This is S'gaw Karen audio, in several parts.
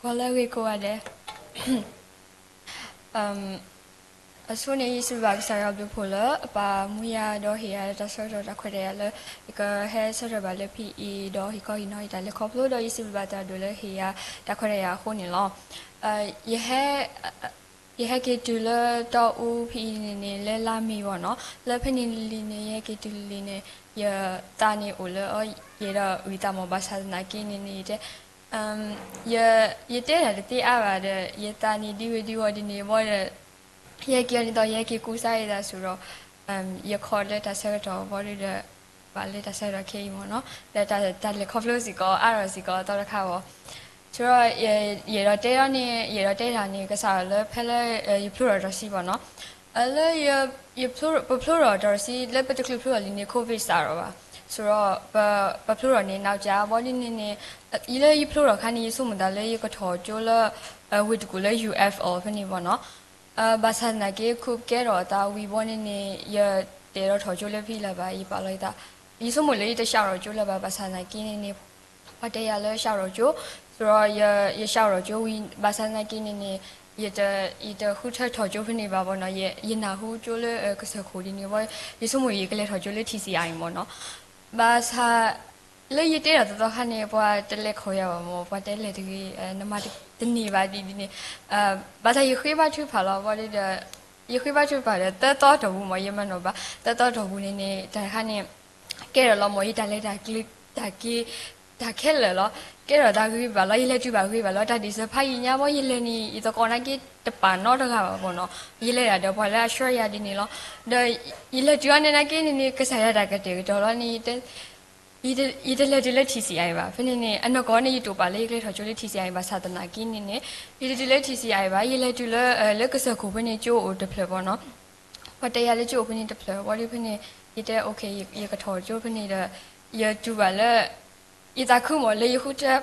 ကွၢ်လၢအဂ့ၤကိးဂၤဒဲး, အဆိန့ၣ် ယစံးဘျုးဘၣ်ကစၢ်ယွၤဘျုးဖှိၣ်လၢအပာ်မူယၤဒီးဟ့ၣ်ယၤတၢ်ဆၢကတီၢ်တၢ်ခွဲးတၢ်ယာ်လၢ ယကဟဲဆၢထၢၣ်ဘၣ်လၢဖဲအံၤ ဒီးဟ့ၣ်ခီဟ့ၣ်နီၤယတၢ်လဲၤခီဖျိ ဒီးယစံးဘျုးဘၣ်သရၣ်ဒိၣ်လၢဟ့ၣ်ယၤတၢ်ခွဲးတၢ်ယာ်အဃိန့ၣ်လီၤ. ယဟဲ ယဟဲက့ၤတုၤလၢတီအူဖဲအံၤန့ၣ်န့ၣ် လၢလါမ့ၤဘၣ်နီၤ, လၢဖဲန့ၣ်လံန့ၣ် ယဟဲက့ၤတုၤလံန့ၣ် ယသးန့ၣ်အိၣ်လၢအီၤ ယဲဒီးအုၣ်သးမး ဘၣ်ဆၣ်သနာ်က့န့ၣ်န့ၣ် ယတဲ ယတဲတၢ်တသ့အါဘၣ်ဒီး ယသးန့ၣ်ဒံဝ့ၤဒံဝီၤဒ်န့ၣ်ဘၣ်ဒီး ယဟဲက့ၤအီၤန့ၣ်ဒီး ယဟဲက့ၤကူစါယသးစူၤဒီး ယခီလၢတၢ်ဆၢကတီၢ်ဘၣ်ဒီး ဘၣ်လၢတၢ်ဆၢကတီၢ်ခဲအံၤမးနီၤ, ဒီးတၢ်လဲၤခီဖျိစ့ၢ်ကီး အါထီၣ်စ့ၢ်ကီးအသီတခါဘၣ်. ဆိဒီး ယအဲၣ်ဒိးတဲဒၣ်န့ၣ် ယအဲၣ်ဒိးတဲတၢ်န့ၣ် ကစးထီၣ်လၢဖဲလၢ ယဖျိထီၣ်တၢ်ဆံဘၣ်နီၤ, လၢ ပဖျိထီၣ်တၢ်ဆံ လၢပတချုးဖျိထီၣ်လံန့ၣ် COVID စးထီၣ်ဘၣ်, ဆိဒီး ပဖျိထီၣ်န့ၣ် နောက်ကျဘၣ်ဒ်န့ၣ်န့ၣ် လၢယဖျိထီၣ်အခါန့ၣ် ယဆိကမိၣ်သးလၢယကထီၣ်ကၠိလၢ ဝ့ၢ်တကူၣ်လၢ ယူၣ်အ့ဖးအီ ဖဲန့ၣ်ဘၣ်နီၤ, ဘၣ်ဆၣ်သနာ်က့ ခုးကဲထီၣ်အသးဝံၤဘၣ်န့ၣ်န့ၣ် ယတအဲၣ်ဒိးထီၣ်ကၠိလၢဖဲလၢၤဘၣ် ယပာ်လီၤယသး, ယဆိကမိၣ်လၢယတဆှးထီၣ်ကၠိလၢၤဘၣ် ဘၣ်ဆၣ်သနာ်က့န့ၣ်န့ၣ် ပှၤတဲယၤလၢဆှးထီၣ်ကၠိ, ဆိဒီး ယဆှးထီၣ်ကၠိဝံၤ ဘၣ်ဆၣ်သနာ်က့န့ၣ်န့ၣ် ယတဃုထၢထီၣ်ကၠိဖဲန့ၣ်ဘၣ်ဘၣ်နီၤ, ယနၢ်ဟူကၠိလၢကစၢၢ်ခိၣ်ဒ်န့ၣ်ဘၣ်, ယဆိကမိၣ်ယကလဲၤထီၣ်ကၠိလၢ ထံၣ်စံၣ်အါအံၤမးနီၤ, ဘၣ်ဆၣ် လၢယတဲတၢ်သီသီခါန့ၣ် ပှၤတလဲၤခိးယၤဘၣ်မး ပှၤတဲလဲၤတဂ့ၤ, နမၤတန့ၢ်ဘၣ်ဒ်ဒ်န့ၣ်, ဘၣ်ဆၣ်ယဃ့ဘါထုကဖၣ်လီၤဘၣ်ဒီး ယဃ့ဘါထုကဖၣ်ဒီး သၢသီတီၢ်ပူၤမး ယမၤနီၣ်ဘၣ် သၢသီတီၢ်ပူၤန့ၣ်န့ၣ် တၢ်တခါန့ၣ် ကဲထီၣ်လီၤမး ယတၢ်လဲၤတၢ်က့ၤ တၢ်ခဲလၢာ်လီၤ, ကဲထီၣ်သးဂ့ၤဘၣ်လီၤ, ယလဲၤတုၤဘၣ်ဂ့ၤဘၣ်လီၤ, တၢ်ဒ့ၣ်စၢဖးယံာ်ညါဘၣ်, ယလဲၤန့ၣ် ယသကိးနာ်က့တပာ်နီတဂၤဘၣ်မးနီၤ, ယလဲၤဒၣ်ဒီးပှၤလၢအဆှၢယၤဒ်န့ၣ်လီၤ, ဒီး ယလဲၤတုၤအီၤန့ၣ်နာ်က့န့ၣ်န့ၣ် ကစၢ်ယွၤတၢ်ကတဲာ်ကတီၤလီၤန့ၣ် ယတလဲၤတုၤလၢ ထံၣ်စံၣ်အါအံၤဘၣ်, ဖဲန့ၣ်န့ၣ် အနီၢ်ကီၢ်န့ၣ် ယတိာ်ပာ်လၢယကျဲထီၣ်ကၠိလၢ ထံၣ်စံၣ်အါအံၤ ဘၣ်ဆၣ်သနာ်က့န့ၣ်န့ၣ် ယတတုၤလၢ ထံၣ်စံၣ်အါအံၤဘၣ်, ယလဲၤတုၤလၢ လၢကစၢၢ်ခိၣ်ဖဲန့ၣ် ကၠိအိၣ်တဖျၢၣ်ဘၣ်နီၤ, ပှၤတဲယၤလၢကၠိအိၣ်ဖဲန့ၣ်တဖျၢၣ်ဘၣ်ဒီး ဖဲန့ၣ် ယတဲ okay ယကထီၣ်ကၠိဖဲန့ၣ်ဒီး ယတုၤဘၣ်လၢ ယသးခုမးလၢ ယဃုထၢ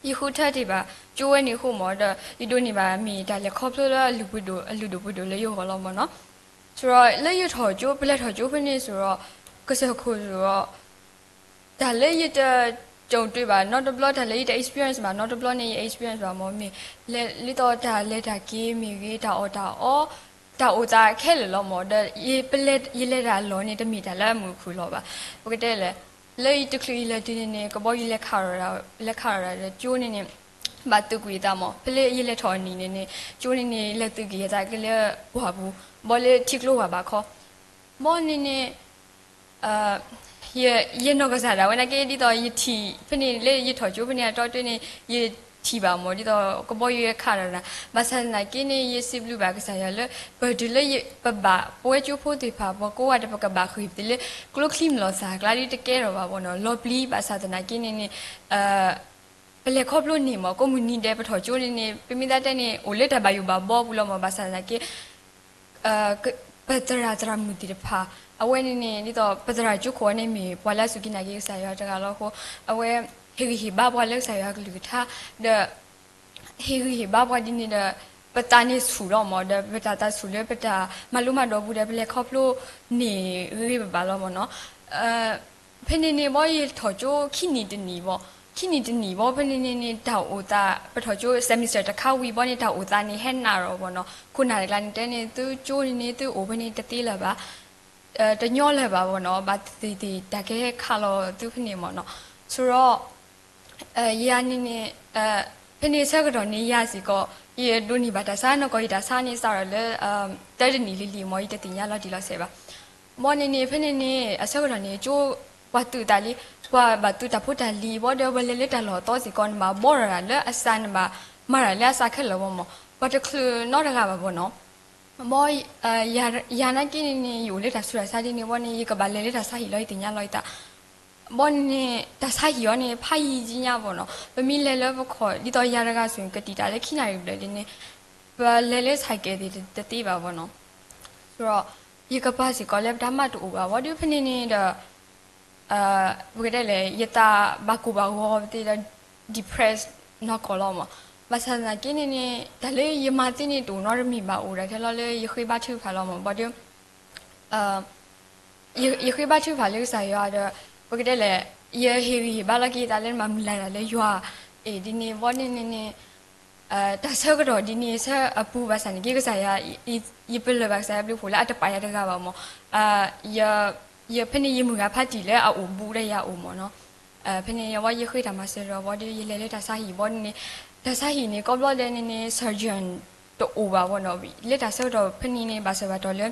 ယဃုထၢတ့ၢ်ဘၣ် ကၠိဝဲန့ၣ်အဃိမးဒီး ယဒိးန့ၢ်ဘၣ်မ့ၢ်တၢ်လဲၤခီဖျိလၢအလုၢ်ပှ့ၤဒိၣ် အလုၢ်ဒိၣ်ပှ့ၤဒိၣ်လၢယဂီၢ်လီၤမးနီၤ, ဆိဒီးလၢယထီၣ်ကၠိ ပလဲၤထီၣ်ကၠိဖဲန့ၣ်ဆိဒီး ကစၢၢ်ခိၣ်ဆိဒီး တၢ်လၢယတ ကြုံတွေ့ ဘၣ်နီတဘျီ တၢ်လၢယတ experience ဘၣ်နီတဘျီန့ၣ် ယ experience ဘၣ်မး မ့ၢ် ဒ်သိးတၢ်လဲၤတၢ်က့ၤမ့ၢ်ဂ့ၤ တၢ်အီၣ်တၢ်အီ တၢ်အိၣ်သးခဲလၢာ်လီၤမး ဒီး ယလဲၤတၢ်အလီၢ်န့ၣ် တမ့ၢ်တၢ်လၢအမုာ်အခုၣ်လီၤဘၣ်, ပကတဲလဲၣ် လၢယတချုးယလဲၤတုၤန့ၣ်န့ၣ် ကဘီယူၤလဲၤခးထီၣ် လဲၤခးထီၣ်ဒီးကၠိန့ၣ်န့ၣ် ဘၣ်သုးကွံာ်အသးမး ဖဲလၢယလဲၤထီၣ်အနံၤန့ၣ်န့ၣ် ကၠိန့ၣ်န့ၣ် လဲၤသုးက့ၤအသးက့ၤလၢပှၢ်ပူၤ ဘီလၢထံကျိပှၢ်ဘၣ်ခီ ဘီန့ၣ်န့ၣ် ယနီၢ်ကစၢ်ဒၣ်ဝဲနာ်က့ ဒ်သိးယထံၣ်ဖဲန့ၣ် လၢယထီၣ်ကၠိဖဲန့ၣ်အတီတ့ၢ်န့ၣ် ယထံၣ်ဘၣ်မး ဒ်သိးကဘီယူၤခးထီၣ်တၢ် ဘၣ်ဆၣ်သနာ်က့န့ၣ် ယစံးဘျုးဘၣ်ကစၢ်ယွၤလၢ ပတုၤလၢပဘၣ်ပဝဲကၠိဖိသ့ၣ်တဖၣ် ပကိးဂၤဒဲး ပကဘၣ်ဃ့ၢ်ပသးလၢ ကျိချံမျိာ်သၣ်ကျါဒ်တကဲထီၣ်ဘၣ်မးနီၤ လီၤပျံၤ ဘၣ်ဆၣ်သနာ်က့န့ၣ်န့ၣ် ပလဲၤခီဖျိန့ၢ်မး ကိးမုၢ်နံၤဒဲး ပထီၣ်ကၠိန့ၣ်န့ၣ် ပမ့ၢ်သးတဲန့ၣ် အိၣ်လၢတၢ်ဘၣ်ယိၣ်ဘၣ်ဘီပူၤလီၤမး ဘၣ်ဆၣ်သနာ်က့ ပသရၣ်သရၣ်မုၣ်သ့ၣ်တဖၣ် အဝဲန့ၣ်န့ၣ် ဒ်သိးပသရၣ်ကၠိခိၣ်အီၤန့ၣ်မ့ၢ် ပှၤလၢအစူၢ်က့ၤနာ်က့ၤကစၢ်ယွၤတဂၤလီၤအဃိ အဝဲ ဟ့ၣ်ဂံၢ်ဟ့ၣ်ဘါပှၤလၢကစၢ်ယွၤကလုၢ်ကထါ ဒီး ဟ့ၣ်ဂံၢ်ဟ့ၣ်ဘါပှၤဒ်န့ၣ်ဒီး ပသးန့ၣ်ဆူၣ်လီၤမး ဒီးပတၢ်သးဆူၣ်လၢပတၢ်မၤလိမၤဒိးပူၤဒီး ပလဲၤခီဖျိန့ၢ်ဂ့ၤဂ့ၤဘၣ်ဘၣ်လီၤမးနီၤ ဖဲန့ၣ်န့ၣ်ဘီ ယထီၣ်ကၠိခံနံၣ်တနံၣ်ဘီ ခံနံၣ်တနံၣ်ဘီ ဖဲန့ၣ်န့ၣ်န့ၣ် တၢ်အိၣ်သး ပထီၣ်ကၠိ semester တခါဝံၤဘီန့ၣ် တၢ်အိၣ်သးန့ၣ် ဟဲနးထီၣ်ဘီနီၤ ခိၣ်နၢ်တကျါန့ၣ် တဲန့ၣ် သုကၠိန့ၣ်န့ၣ် သုအိၣ်ဖဲန့ၣ်တသ့လၢၤဘၣ် တညီလၢၤဘၣ်ဘီနီၤ ဘၣ်သ့ၣ်သ့ၣ် တၢ်ကဟဲခးလီၤသုဖဲန့ၣ်မးနီၤ ဆိဒီး ယၤန့ၣ်န့ၣ် ဖဲန့ၣ်အဆၢကတီၢ်န့ၣ် ယၤစ့ၢ်ကီး ယဒိးန့ၢ်ဘၣ်တၢ်ဆါနီၢ်ကီၢ် ယတၢ်ဆါန့ၣ်စးထီၣ်လၢ တၢတနံၣ်လံၤလံၤမး ယတသ့ၣ်ညါလီၤတံၢ်လီၤဆဲးဘၣ် ဘီန့ၣ်န့ၣ် ဖဲန့ၣ်န့ၣ် အဆၢကတီၢ်န့ၣ် ကၠိ ပှၤသုးသးလံ ပှၤဘၣ်သုးတၢ်ဖိတၢ်လံၤဘီဒီး ပလဲၤလၢတၢ်လီၢ်အသီစ့ၢ်ကီး နဘၣ်ဘီရၤလၢအစး နဘၣ်မၤရၤလၢအစးခဲလၢာ်ဘီမး ပှၤတချုးနီတဂၤဘၣ်ဘီနီၤ ဘီ ယၤနာ်က့န့ၣ်န့ၣ် ယအိၣ်လၢတၢ်ဆူးတၢ်ဆါဒ်န့ၣ်ဘီန့ၣ် ယကဘၣ်လဲၤလၢတၢ်ဆါဟံၣ်လီၤ ယသ့ၣ်ညါလီၤယသး ဘီန့ၣ်န့ၣ် တၢ်ဆါဟံၣ်အီၤန့ၣ် ဖးယံာ်ကံညါဘီနီၤ ပမ့ၢ်လဲၤလၢပခီၣ် ဒ်သိးယၤတဂၤစ့ၢ် ကတံာ်တၢ်လၢခံနၣ်ရံၣ်ဘျဲၣ်ဒ်န့ၣ် ပလဲၤလၢဆဲးကဲးသ့ၣ်တသ့ဘၣ်ဘီနီၤ ဆိဒီး ယကပၤစ့ၢ်ကီးလၢပတၢ်မၤတအိၣ်ဘၣ်ဘီဒီး ဖဲန့ၣ်န့ၣ်ဒီး ပကတဲလဲၣ် ယသးဘၣ်ကိၢ်ဘၣ်ဂီၤပသ့ဒီး depress နီၢ်ကီၢ်လီၤမး ဘၣ်ဆၣ်သနာ်က့န့ၣ်န့ၣ် တၢ်လၢယမၤသ့န့ၣ် တအိၣ်နီတမံၤဘၣ်အိၣ်ဒၣ်ထဲလီၤလၢယဃ့ဘါထုကဖၣ်လီၤမး ဘီဒီး ယဃ့ဘါထုကဖၣ်လၢကစၢ်ယွၤဒီး ပကတဲလဲၣ် ယဟ့ၣ်ဂံၢ်ဟ့ၣ်ဘါလီၤက့ၤသးလၢမၤမုၢ်လၢ်တၢ်လၢယွၤ အ့ ဒ်န့ၣ်ဘီန့ၣ်န့ၣ်န့ၣ် တၢ်ဆၢကတီၢ်ဒ်န့ၣ်ဆၢအပူၤဘၣ်ဆၣ်န့ၣ်က့ ကစၢ်ယွၤ ယပလၢၢ်ဘၣ်ကစၢ်ယွၤဘျုးဖှိၣ်လၢအတပာ်ယၤတဂၤဘၣ်မး. ယဖဲန့ၣ်ယမုၢ်ဂၤဖးတံၢ်လၢအအိၣ်ဘူးဒီးယၤအိၣ်မးနီၤ. ဖဲန့ၣ်ဝဲယဃ့တၢ်မၤစၢၤဒီးဘီဒီး ယလဲၤလၢတၢ်ဆါဟံၣ်ဘီန့ၣ်န့ၣ်, တၢ်ဆါဟံၣ်န့ၣ် ကိးဘျီဒဲးန့ၣ်န့ၣ် surgeon တအိၣ်ဘၣ်ဘီနီၤ. လၢတၢ်ဆၢကတီၢ်ဖဲန့ၣ်န့ၣ် ဘၣ်ဆၢဘၣ်တီၢ်လၢ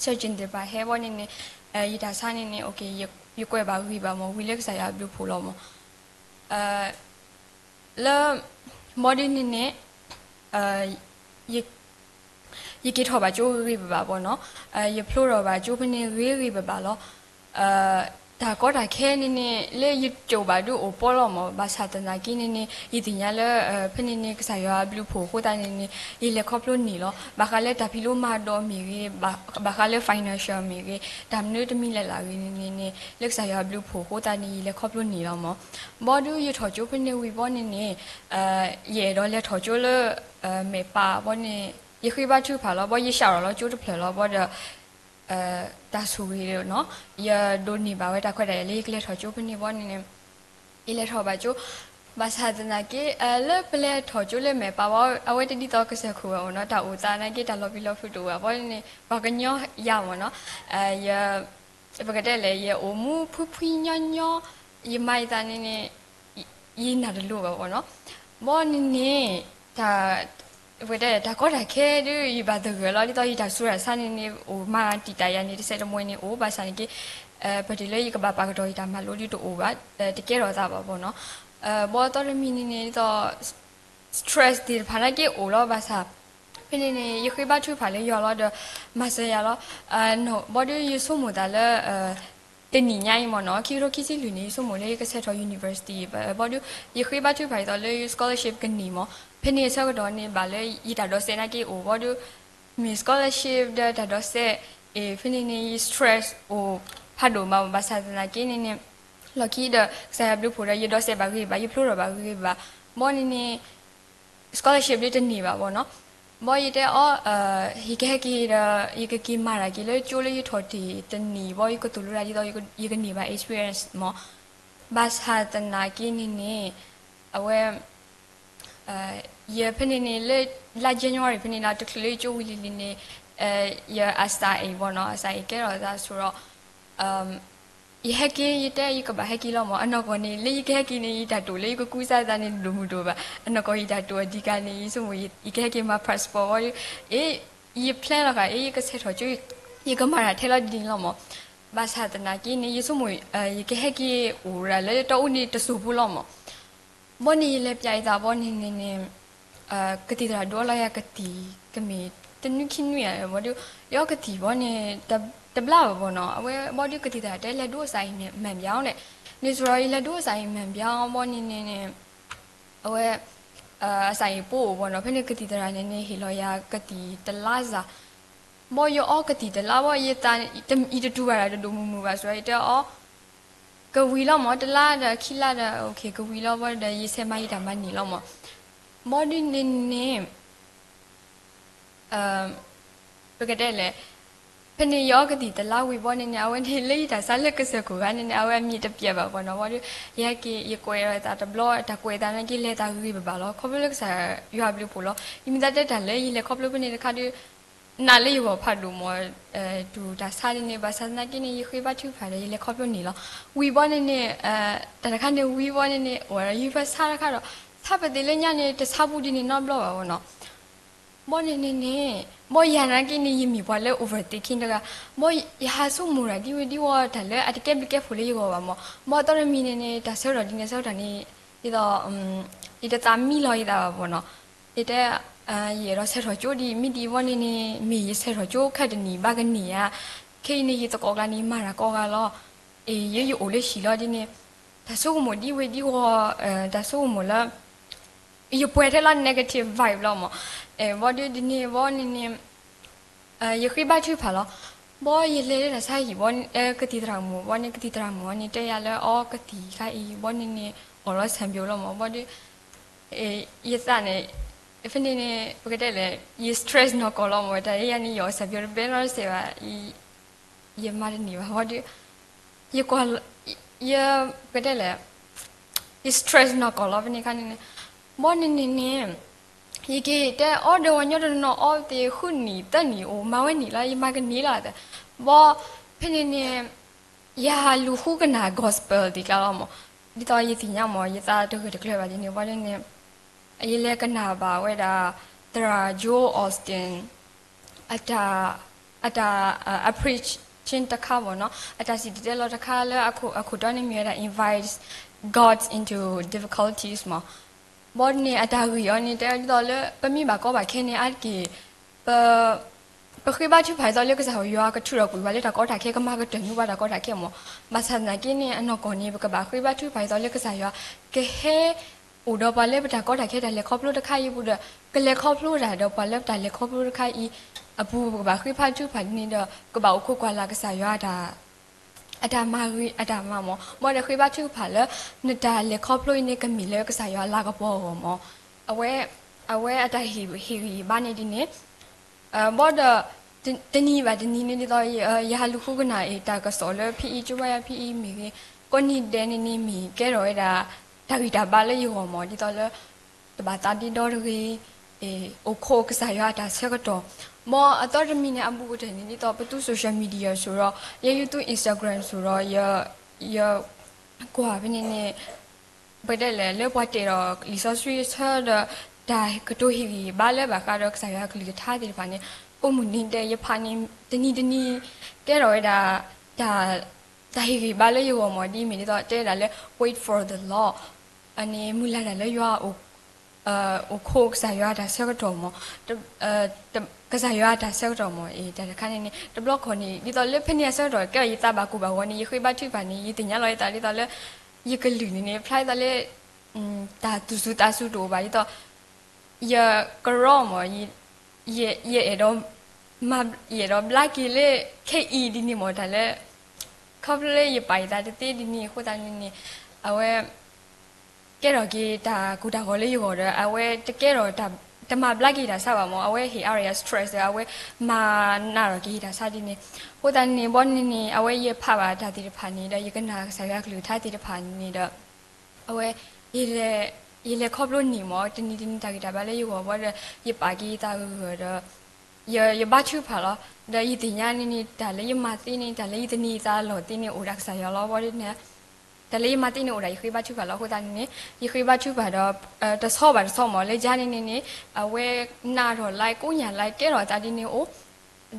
surgeon သ့ၣ်တဖၣ်ဟဲဘီန့ၣ်န့ၣ် ယတၢ်ဆါန့ၣ်န့ၣ် ယကွဲးဘၣ်ဂ့ၤဘၣ်မး ဝံၤလၢကစၢ်ယွၤဘျုးဖှိၣ်လီၤမး. လၢ ဘီဒုန့ၣ်န့ၣ် ယက့ၤထီၣ်ဘၣ်ကၠိဂ့ၤဂ့ၤဘၣ်ဘၣ်ဘီနီၤ. ယဖျိထီၣ်ဘၣ်ကၠိဖဲန့ၣ်ဂ့ၤဂ့ၤဘၣ်ဘၣ်လီၤ. တၢ်ကီတၢ်ခဲန့ၣ်န့ၣ် လၢယကၠိဘၣ်ဒုအိၣ်ပီလီၤမး ဘၣ်ဆၣ်သနာ်က့န့ၣ်န့ၣ် ယသ့ၣ်ညါလၢ ဖဲန့ၣ်န့ၣ် ကစၢ်ယွၤဘျုးဖှိၣ်အဃိသတးန့ၣ်န့ၣ် ယလဲၤခီဖျိန့ၢ်လီၤ. ဘၣ်ဃးလၢတၢ်ဖံးလိမၤဒိးမ့ၢ်ဂ့ၤ, ဘၣ်ဃးလၢ financial မ့ၢ်ဂ့ၤ, တၢ်မနုၤတမံၤလဲၣ်လၢ်ဂ့ၤန့ၣ်န့ၣ် လၢကစၢ်ယွၤဘျုးဖှိၣ်အဃိသတးန့ၣ် ယလဲၤခီဖျိန့ၢ်လီၤမး. ဘီဒုယထီၣ်ကၠိဖဲန့ၣ်ဝံၤဘီန့ၣ်န့ၣ် ယအဲၣ်ဒိးလဲၤထီၣ်ကၠိလၢ မဲာ်ပၢ်ဘီန့ၣ် ယဃ့ဘါထုကဖၣ်လီၤ. ဘီယဆှးထီၣ်လီၤကၠိတဖျၢၣ်လီၤဘီဒီး တၢ်ဆိၣ်ဂ့ၤနီၤ ယဒိးန့ၢ်ဘၣ်ဝဲတၢ်ခွဲးတၢ်ယာ်လၢယကလဲၤထီၣ်ကၠိဖဲန့ၣ်ဘီန့ၣ်န့ၣ် ယလဲၤထီၣ်ဘၣ်ကၠိ. ဘၣ်ဆၣ်သနာ်က့ လၢပလဲၤထီၣ်ကၠိလၢမဲာ်ပၢ်ဘီ အဝဲတဒ်သိးကစၢၢ်ခိၣ်ဘၣ်မးနီၤ. တၢ်အိၣ်သးနာ်က့ တၢ်လီၤပျံၤလီၤဖုးတအိၣ်ဘၣ်ဘီန့ၣ်န့ၣ် ပှၤကညီယၤမးနီၤ. ပကတဲလဲၣ် ယအိၣ်မူဖှံဖှံညီညီ ယမၤယသးန့ၣ်န့ၣ် ယနာ်တလိၤဘၣ်ဘီနီၤ. ဘီန့ၣ်န့ၣ် ပကတဲ တၢ်ကီတၢ်ခဲဒုး ယဘၣ်သဂၢၢ်လီၤ. ဒ်သိးယတၢ်ဆူးတၢ်ဆါန့ၣ်န့ၣ် အိၣ်မၤတံာ်တာ်ယၤန့ၣ် တစဲးတမှဲၤန့ၣ်အိၣ် ဘၣ်ဆၣ်န့ၣ်က့ ပတုၤလၢယကဘၣ်ပာ်ကတီၢ်ယတၢ်မၤလိဒုးတအိၣ်ဘၣ်, တကဲထီၣ်သးဘၣ်ဘီနီၤ. ဘီသီတမံၤန့ၣ်န့ၣ် ဒ်သိး stress သ့ၣ်တဖၣ်နာ်က့အိၣ်လီၤ ဘၣ်ဆၣ် ဖဲန့ၣ်န့ၣ် ယဃ့ဘါထုကဖၣ်လၢယွၤလီၤဒီး မၤစၢၤယၤလီၤ. ဘီဒုးယဆိကမိၣ်သးလၢ တနံၤညါအံၤမးနီၤ ခံကထိခံဆံလွံၢ်န့ၣ် ယဆိကမိၣ်လၢယကဆဲးထီၣ် university ဘၣ် ဘီဒုး ယဃ့ဘါထုကဖၣ်ဒ်သိးလၢယ scholarship ကန့ၢ်မး. ဖဲန့ၣ်အဆၢကတီၢ်န့ၣ် ဘၣ်လၢယတၢ်ဒိးစဲးနာ်က့အိၣ် ဘီဒုး မ့ၢ် scholarship ဒီးတၢ်ဒိးစဲး အ့ ဖဲန့ၣ်န့ၣ် ယ stress အိၣ်ဖးဒိၣ်မး ဘၣ်ဆၣ်သနာ်က့န့ၣ်န့ၣ် လီၢ်ခံဒီး ကစၢ်ယွၤဘျုးဖှိၣ်ဒီး ယဒိးစဲးဘၣ်ဂ့ၤဘၣ် ယဖျိထီၣ်ဘၣ်ဂ့ၤဘၣ် ဘီန့ၣ်န့ၣ် scholarship ဒုးတန့ၢ်ဘၣ်ဘီနီၤ. ဘီယတဲအီၤ ယကဟဲက့ၤဒီး ယကက့ၤမၤတၢ်က့ၤလၢကၠိလၢယထီၣ်တ့ၢ်တနံၤဘီ ယကသိၣ်လိတၢ်ဒ်သိး ယကန့ၢ်ဘၣ် experience မး. ဘၣ်ဆၣ်သနာ်က့န့ၣ်န့ၣ် အဝဲ ယဖဲန့ၣ်န့ၣ် လၢလါ January ဖဲန့ၣ်လၢတချုးလၢယကၠိဝံၤလံၤလံၤန့ၣ် ယအစၢ်အံၤဘီနီၤ အစၢ်အံၤကဲထီၣ်သးဆိဒီး ယဟဲက့ၤ ယတဲယကဘၣ်ဟဲက့ၤလီၤမး. အနီၢ်ကီၢ်န့ၣ် လၢယကဟဲက့ၤန့ၣ် ယတၢ်တိာ်လၢယကကူစါသးန့ၣ် တဒိၣ်မုၢ်ဒိၣ်ဘၣ်. အနီၢ်ကီၢ်ယတၢ်တိာ်အဓိကန့ၣ် ယဆိကမိၣ် ယကဟဲက့ၤမၤ passport ဝံၤဒီး အ့ ယ plan လီၤဃာ် အ့ ယကဆဲးထီၣ်ကၠိ ယကမၤတၢ်ထဲလီၤဒ်န့ၣ်လီၤမး. ဘၣ်ဆၣ်သနာ်က့န့ၣ် ယဆိကမိၣ် ယကဟဲက့ၤအိၣ်ဒၣ်လၢတီအူန့ၣ်တစိၢ်ဖိလီၤမး. ဘီန့ၣ်ယလဲၤပျးယသးဘီန့ၣ်န့ၣ်န့ၣ် ကသံၣ်သရၣ်ဒုးအီလီၤယၤကသံၣ် ကမ့ၢ်တနွံခံနွံဧါ ဘီဒုး ယအီကသံၣ်ဘီန့ၣ် တဘျါဘၣ်ဘီနီၤ. အဝဲဘီဒုးကသံၣ်သရၣ်တဲလဲၤဒိအစၢ်အံၤမၢ်ဘျါအီၤန့ၣ် န့ၣ်ဆိဒီးယလဲၤဒိအစၢ်အံၤမၢ်ဘျါအီၤဘီန့ၣ်န့ၣ်န့ၣ် အဝဲ အစၢ်အံၤပိအိၣ်ဘီနီၤ ဖဲန့ၣ်ကသံၣ်သရၣ်န့ၣ်န့ၣ် ဟ့ၣ်လီၤယၤကသံၣ်တလါစၢ် ဘီယအီကသံၣ်တလါဘီ ယသး ယတတူၢ်ဘၣ်တၢ်တဒိၣ်မုၢ်မုၢ်ဘၣ်ဆိဒီး ယတဲအီၤ ကဝံၤလီၤမး တလါဒီးခံလါဒီး ကဝံၤလီၤဘီဒီး ယဆဲးမၤယတၢ်မၤန့ၢ်လီၤမး. ဘီဒုးန့ၣ်န့ၣ် ပကတဲလဲၣ် ဖဲန့ၣ်ယအီကသံၣ်တလါဝံၤဘီန့ၣ်န့ၣ် အဝဲန့ၣ်လၢယတၢ်ဆါလၢကစၢၢ်ခိၣ်ဂၤန့ၣ်န့ၣ် အဝဲအမံၤတပျဲးဘၣ်ဘီနီၤ ဘီဒုး ယဟဲက့ၤ ယကွဲးအသးတဘျီ တၢ်ကွဲးအသးနာ်က့လဲၤသးဂ့ၤဘၣ်ဘၣ်လီၤ ခီဖျိလၢကစၢ်ယွၤဘျုးဖှိၣ်လီၤ. ယမ့ၢ်သးတဲတၢ်လၢယလဲၤခီဖျိဖဲန့ၣ်တခါဒုး နာ်လၢယဂီၢ်ဖးဒိၣ်မး တူၢ်တၢ်ဆါန့ၣ်န့ၣ် ဘၣ်ဆၣ်သနာ်က့န့ၣ် ယဃ့ဘါထုကဖၣ်ဒီး ယလဲၤခီဖျိန့ၣ်လီၤ. ဝံၤဘီန့ၣ်န့ၣ် တၢ်တခါန့ၣ်ဝံၤဘီန့ၣ်န့ၣ် အိၣ်ဒီးယုၢ်ဖဲဆါတခါဒီး ဆါပသ့ၣ်လၢညါန့ၣ် တဆါဘူးဒ်န့ၣ်နီတဘျီဘၣ်ဘီနီၤ. ဘီန့ၣ်န့ၣ်န့ၣ် ဘီယၤနာ်က့န့ၣ် ယမ့ၢ်ပှၤလၢ overthinking တဂၤ ဘီယဟးဆိကမိၣ်တၢ်ဒ်ဝဲဒ်ဝီ တၢ်လၢအတကဲဘျုးကဲဖှိၣ်လၢယဂီၢ်ဘၣ်မး. ဘီသီတမံၤန့ၣ်န့ၣ် တၢ်ဆၢကတီၢ်ဒ်န့ၣ်ဆၢကတီၢ်န့ၣ် ဒ်သိး ယတသးမံလီၤယသးဘၣ်ဘီနီၤ. ယတဲ ယအဲၣ်ဒိးဆဲးထီၣ်ကၠိဒ်အံၤ မ့ၢ်ဒ်အံၤဘီန့ၣ်န့ၣ် မ့ၢ်ယဆဲးထီၣ်ကၠိခဲတနံၣ်ဘၣ်ကန့ၢ်ဧါ. ခဲအံၤန့ၣ် ယသကိးကျါန့ၣ် မၤတၢ်ကိးဂၤလီၤ. အ့ ယယအိၣ်လၢဟံၣ်လီၤဒ်န့ၣ် တၢ်ဆိကမိၣ်ဒ်ဝဲဒ်ဝီ တၢ်ဆိကမိၣ်လၢ ယပှဲၤထဲလီၤ negative vibe လီၤမး. ဘီဒုးဒ်န့ၣ်ဘီန့ၣ်န့ၣ် ယဃ့ဘါထုကဖၣ်လီၤ. ဘီယလဲၤလၢတၢ်ဆါဟံၣ်ဘီ ကသံၣ်သရၣ်မုၣ်ဘီန့ၣ် ကသံၣ်သရၣ်မုၣ်အီၤန့ၣ် တဲယၤလၢအီကသံၣ်ခါအံၤဘီန့ၣ်န့ၣ် အီၣ်လီၤဆၣ်ဘျိလီၤမး. ဘီဒုး ယသးန့ၣ် ဖဲန့ၣ်န့ၣ် ပကတဲလဲၣ် ယ stress နီၢ်ကီၢ်လီၤမး တၢ်လၢယၤန့ၣ် ယအီၣ်ဆၣ်ဘျိတဘဲနီတစဲးဘၣ် ယမၤတန့ၢ်ဘၣ်ဘီဒုး ယကွၢ် ယ ပကတဲလဲၣ် stress နီၢ်ကီၢ်လီၤ ဖဲန့ၣ်အခါန့ၣ်န့ၣ်, ဘီန့ၣ်န့ၣ်န့ၣ် ယက့ၤတဲအီၣ်ဒီးဝဲညီတနီၤအီၣ်သ့ ဃုနံၣ်သၢနံၣ်အိၣ် မၤဝဲန့ၣ်လီၤ ယမၤကန့ၢ်လီၤသး, ဘီဖဲန့ၣ်န့ၣ် ယလူၤဃုကနၣ် gospel သ့ၣ်ကျါလီၤမး, ဒ်သိးယသ့ၣ်ညါမး ယသးတဂၢၢ်တကျၢၤဘၣ်ဒ်န့ၣ် ဘီန့ၣ်န့ၣ် ယလဲၤကနၣ်ဘၣ်ဝဲဒၣ် သရၣ် Joel Osteen အတၢ် အတၢ် အ preaching တခါမးနီၤ အတၢ်စံၣ်တဲၤတဲလီၤတခါလၢအခိၣ်တီန့ၣ်မ့ၢ်ဝဲဒၣ် Invite God into Difficulties မး, ဘီန့ၣ်အတၢ်ဂ့ၢ်အီၤန့ၣ် တဲဒ်သိးလၢ ပမ့ၢ်ဘၣ်ကီဘၣ်ခဲန့ၣ် အါတက့ၢ် ပ ပဃ့ဘါထုကဖၣ်ဒ်သိးလၢကစၢ်ယွၤကထုးထီၣ်ကွံာ်ပှၤလၢတၢ်ကီတၢ်ခဲ ကမၤကတၢၢ်န့ၢ်ပှၤတၢ်ကီတၢ်ခဲမး, ဘၣ်ဆၣ်သနာ်က့န့ၣ် အနီၢ်ကီၢ်န့ၣ် ပကဘၣ်ဃ့ဘါထုကဖၣ်ဒ်သိးလၢကစၢ်ယွၤ ကဟဲ အိၣ်ဒီးပှၤလၢပတၢ်ကီတၢ်ခဲတၢ်လဲၤခီဖျိတခါအံၤအပူၤဒီး ကလဲၤခီဖျိတၢ်ဒီးပှၤလၢပတၢ်လဲၤခီဖျိတခါအံၤအပူၤ ပကဘၣ်ဃ့ဘါထုကဖၣ်ဒ်န့ၣ်ဒီး ကဘၣ်အိၣ်ခိးကွၢ်လၢ်ကစၢ်ယွၤ အတၢ်မၤဂ့ၤအတၢ်မၤမး, ဘၣ်ဒီးဃ့ဘါထုကဖၣ်လၢ နတၢ်လဲၤခီဖျိအံၤန့ၣ် ကမ့ၢ်လၢကစၢ်ယွၤအလၤကပီၤအဂီၢ်မး, အဝဲ အဝဲအတၢ်ဟ့ၣ်ဂံၢ်ဟ့ၣ်ဘါန့ၣ်ဒ်န့ၣ် ဘၣ်ဒီး တနံၤဘၣ်တနံၤန့ၣ်ဒ်သိး ယဟးလူၤဃုကနၣ်အံၤ တၢ်ကစီၣ်လၢဖဲအံၤ ကၠိဘါယၤဖဲအံၤမ့ၢ်ဂ့ၤ, ကိးနံၤဒဲးန့ၣ်န့ၣ်မ့ၢ်ကဲထီၣ်ဝဲဒၣ် တၢ်ဂံၢ်တၢ်ဘါလၢယဂီၢ်မး ဒ်သိးလၢ တဘၣ်သးဒ့ဒီတဂ့ၤ, အိၣ်ခိးကစၢ်ယွၤအတၢ်ဆၢကတီၢ်, မ်အသီတမံၤန့ၣ် အဘူးကတၢၢ်န့ၣ် ဒ်သိးပသူ social media စိၤဒီး ယ YouTube Instagram စိၤဒီး ယ ကွၢ်ဖဲန့ၣ်န့ၣ် ပတဲလဲၣ် လၢပှၤတဲဒီးလံာ်စီဆှံအဆၢဒီး တၢ်ကတိၤဟ့ၣ်ဂံၢ်ဟ့ၣ်ဘါလၢဘၣ်ဃးဒီးကစၢ်ယွၤအကလုၢ်ကထါသ့ၣ်တဖၣ်န့ၣ် ကိးမုၢ်နံၤဒဲးယဖးန့ၣ် တနံၤတနံၤ ကဲထီၣ်ဝဲဒၣ် တၢ် တၢ်ဟ့ၣ်ဂံၢ်ဘါလၢယဂီၢ်မး ဒ်အမ့ၢ်ဒ်သိးတဲဝဲဒၣ်လၢ wait for the Lord န့ၣ် မုၢ်လၢ်တၢ်လၢယွၤ အိၣ်ခိးကစၢ်ယွၤအတၢ်ဆၢကတီၢ်မး ကစၢ်ယွၤအတၢ်ဆၢကတီၢ်မး တၢ်တခါန့ၣ်န့ၣ် တဘျီခီန့ၣ် ဒ်သိးလၢဖဲန့ၣ်အဆၢကတီၢ် ကဲထီၣ်ယသးဘၣ်ကိၢ်ဘၣ်ဂီၤန့ၣ် ယဃ့ဘါထုကဖၣ်န့ၣ် ယသ့ၣ်ညါလီၤယသးဒ်သိးလၢ ယကလုၢ်န့ၣ်န့ၣ် ဖျါဒ်သိးလၢ တၢ်သူၣ်စူၤသးစူၤတအိၣ်ဘၣ်ဒ်သိး ယကရီမး ယအဲၣ်ဒိး ယအဲၣ်ဒိးဘျါက့ၤလၢခဲအံၤဒ်န့ၣ်မး တၢ်လၢ ခီဖျိလၢယပာ်ယသးတသ့ဒ်န့ၣ်အဃိသတးန့ၣ်န့ၣ် အဝဲ ကဲထီၣ်က့ၤတၢ်ကိၢ်တၢ်ဂီၤလၢယဂီၢ်ဒီး အဝဲတကဲထီၣ် တမၤဘျါက့ၤတၢ်ဆါဘၣ်မး အဝဲဟ့ၣ်အါထီၣ်ယၤ stress ဒီး အဝဲမၤနးထီၣ်က့ၤယတၢ်ဆါဒ်န့ၣ် အဃိသတးန့ၣ် ဘီန့ၣ်န့ၣ် အဝဲယဖးဘၣ်တၢ်သ့ၣ်တဖၣ်န့ၣ်ဒီး ယကနၣ်ကစၢ်ယွၤကလုၢ်ကထါသ့ၣ်တဖၣ်န့ၣ်ဒီး အဝဲ ယလဲၤခီဖျိန့ၣ်မး တနံၤတနံၤတၢ်ဂံၢ်တၢ်ဘါလၢယဂီၢ်ဘၣ်ဒီး ယပာ်က့ၤယသးဂၢၢ်ဂၢၢ်ဒီး ယဘါထုကဖၣ်လီၤ. ဒီးယသ့ၣ်ညါန့ၣ်န့ၣ် တၢ်လၢယမၤသ့န့ၣ် တၢ်လၢယသန့ၤသးလီၤသ့န့ၣ် အိၣ်ဒၣ်ကစၢ်ယွၤလီၤ. ဘၣ်ဒီးန့ၣ် တၢ်လၢယမၤသ့န့ၣ် အိၣ်ဒၣ်ယဃ့ဘါထုကဖၣ်လီၤ. အဃိသတးန့ၣ်န့ၣ် ယဃ့ဘါထုကဖၣ်ဒီး တဆီဘၣ်တဆီမး လၢယၤန့ၣ်န့ၣ်န့ၣ် အဝဲနးထီၣ်လၢကိညၢ်လၢကဲထီၣ်အသးဒ်န့ၣ်အိၣ်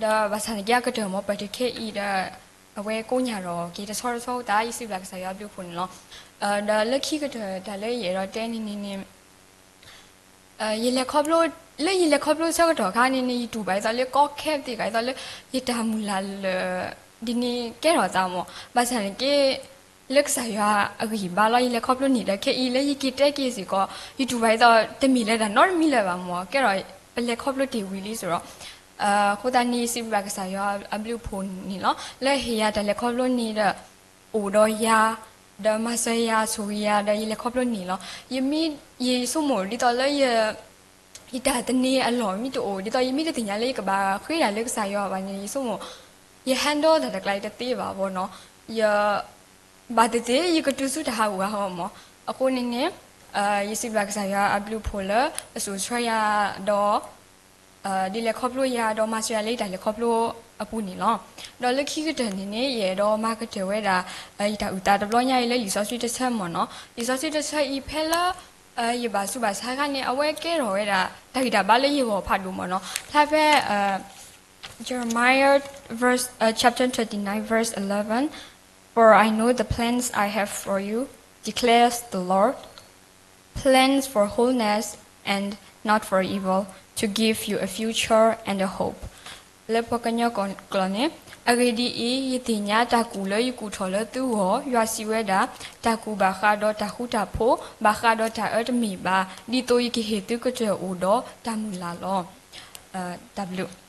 ဒီးဘၣ်ဆၣ်န့ၣ်က့ အကတၢၢ်မး ပှၤတခဲအံၤဒီး အဝဲကိညၢ်ထီၣ်က့ၤတဆီတဆီသး ယစံးဘျုးကစၢ်ယွၤအဘျုးအဖှိၣ်န့ၣ်လီၤ. ဒီးလၢခံကတၢၢ်တၢ်လၢယအဲၣ်ဒိးတဲန့ၣ်န့ၣ်န့ၣ် ယလဲၤခီဖျိ လၢယလဲၤခီဖျိဆၢကတီၢ်အခါန့ၣ်န့ၣ် ယတူၢ်ဘၣ်ဒ်သိးလၢကီခဲသ့ၣ်တဖၣ်ဒ်သိးလၢ ယတၢ်မုၢ်လၢ်လၢာ် ဒ်န့ၣ်ကဲထီၣ်သးမး ဘၣ်ဆၣ်န့ၣ်က့ လၢကစၢ်ယွၤအဂံၢ်ဘါလီၤ ယလဲၤခီဖျိန့ၣ်ဒီး ခဲအံၤလၢယက့ၤတဲက့ၤစ့ၢ်ကီး ယတူၢ်ဘၣ်ဒ်သိး တမ့ၢ်လၢတၢ်နီတမံၤလၢၤဘၣ်မး ကဲထီၣ်ပလဲၤခီဖျိတ့ၢ်ဝံၤလံစ့ၢ်ကီး အဃိသတးန့ၣ် ယစံးဘျုးဘၣ်ကစၢ်ယွၤအဘျုးအဖှိၣ်န့ၣ်လီၤ. လၢဟ့ၣ်ယၤတၢ်လဲၤခီဖျိန့ၣ်ဒီး အိၣ်ဒီးယၤ ဒီးမၤစၢၤယၤ ဆိၣ်ဂ့ၤယၤ ဒီးယလဲၤခီဖျိန့ၣ်လီၤ. ယမ့ၢ် ယဆိကမိၣ်ဒ်သိးလၢ ယတၢ်သန့ၤအလီၢ်မ့ၢ်တအိၣ် ဒ်သိးယမ့ၢ်တသ့ၣ်ညါလၢယကဘၣ်ဃ့တၢ်လၢကစၢ်ယွၤဘၣ်န့ၣ် ယဆိကမိၣ် ယ handle တၢ်တကျါအံၤတသ့ဘၣ်ဘၣ်နီၤ ယ ဘၣ်သ့ၣ်သ့ၣ် ယကတုၤဆူတၢ်ဟးဂူာ်ဟးဂီၤမး အဃိန့ၣ်န့ၣ် ယစံးဘျုးကစၢ်ယွၤအဘျုးအဖှိၣ်လၢ အစိာ်ဆှၢယၤဒီး ဒ်လဲၤခီဖျိယၤဒီးမၤစၢၤယၤလၢယတၢ်လဲၤခီဖျိအပူၤန့ၣ်လီၤ. ဒီးလၢခံကတၢၢ်န့ၣ်န့ၣ် ယအဲၣ်ဒိးမၤကတၢၢ်ဝဲဒၣ် ယတၢ်အုၣ်သးတဘျီညါအံၤလၢလံာ်စီဆှံတဆၢမးနီၤ လံာ်စီဆှံတဆၢအံၤဖဲလၢ ယဘၣ်ဆူးဘၣ်ဆါအခါန့ၣ် အဝဲကဲထီၣ်ဝဲဒၣ် တၢ်ဂံၢ်တၢ်ဘါလၢယဂီၢ်ဖးဒိၣ်မးနီၤ ဖျါဖဲ Jeremiah verse, uh, chapter twenty-nine, verse eleven. For I know the plans I have for you, declares the Lord. Plans for wholeness and not for evil, to give you a future and a hope. လၢပှၤကညီကျိာ်န့ၣ် အဂ့ၢ်ဒ်အံၤ, ယသ့ၣ်ညါတၢ်ကူၣ်လၢယကူၣ်ထီၣ်လၢသုဂီၢ်, ယွၤစံးဝဲဒၣ်, တၢ်ကူၣ်ဘၣ်ဃးဒီးတၢ်ဃူတၢ်ဖိး, ဘၣ်ဃးဒီးတၢ်အၢတမ့ၢ်ဘၣ်, ဒ်သိးယကဟ့ၣ်သုကတၢၢ်အိၣ်ဒီးတၢ်မုၢ်လၢ်လီၤ. တၢ်ဘျုး